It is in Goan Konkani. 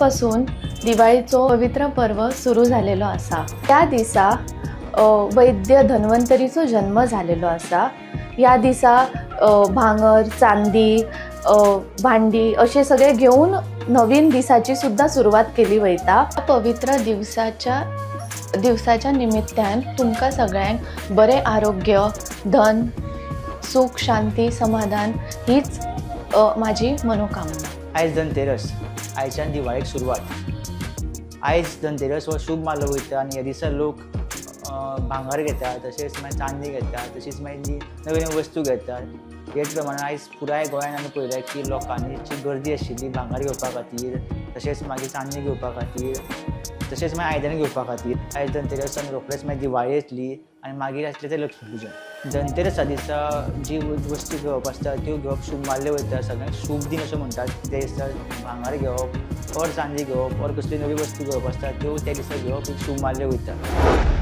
पासून दिवाळीचो पवित्र पर्व सुरू झालेलो आसा. त्या दिसा वैद्य धन्वंतरीचो जन्म झालेलो आसा. ह्या दिसा भांगर, चांदी, भांडी अशें सगळें घेवन नवीन दिसाची सुद्दां सुरवात केली वयता. पवित्र दिवसाच्या दिवसाच्या निमित्यान तुमकां सगळ्यांक बरें आरोग्य, धन, सूख, शांती, समाधान हीच म्हाजी मनोकामना. आयज धनतेरस. आयच्यान दिवाळेक सुरवात. आयज धनतेरस हो शुभ मानलो वयता आनी ह्या दिसा लोक भांगर घेतात, तशेंच मागीर चांदी घेतात, तशीच मागीर जी नव्यो नव्यो वस्तू घेतात. हेच प्रमाणे आयज पुराय गोंयान आमी पळयलें की लोकांनी जी गर्दी आशिल्ली भांगर घेवपा खातीर, तशेंच मागीर चांदी घेवपा खातीर, तशेंच मागीर आयदनां घेवपा खातीर. आयज धनतेरस आनी रोखडेच मागीर दिवाळी येतली आनी मागीर आसलें तें लक्ष्मी पुजन. धनतेरसा दिसा जी वस्तू घेवप आसता त्यो घेवप शुभ मानले वयता. सगळ्यांक शुभ दीन असो म्हणटात. त्या दिसा भांगर घेवप और चांदी घेवप और कसली नवी वस्तू घेवप आसता त्यो त्या दिसा घेवप एक शुभ मानले वयता.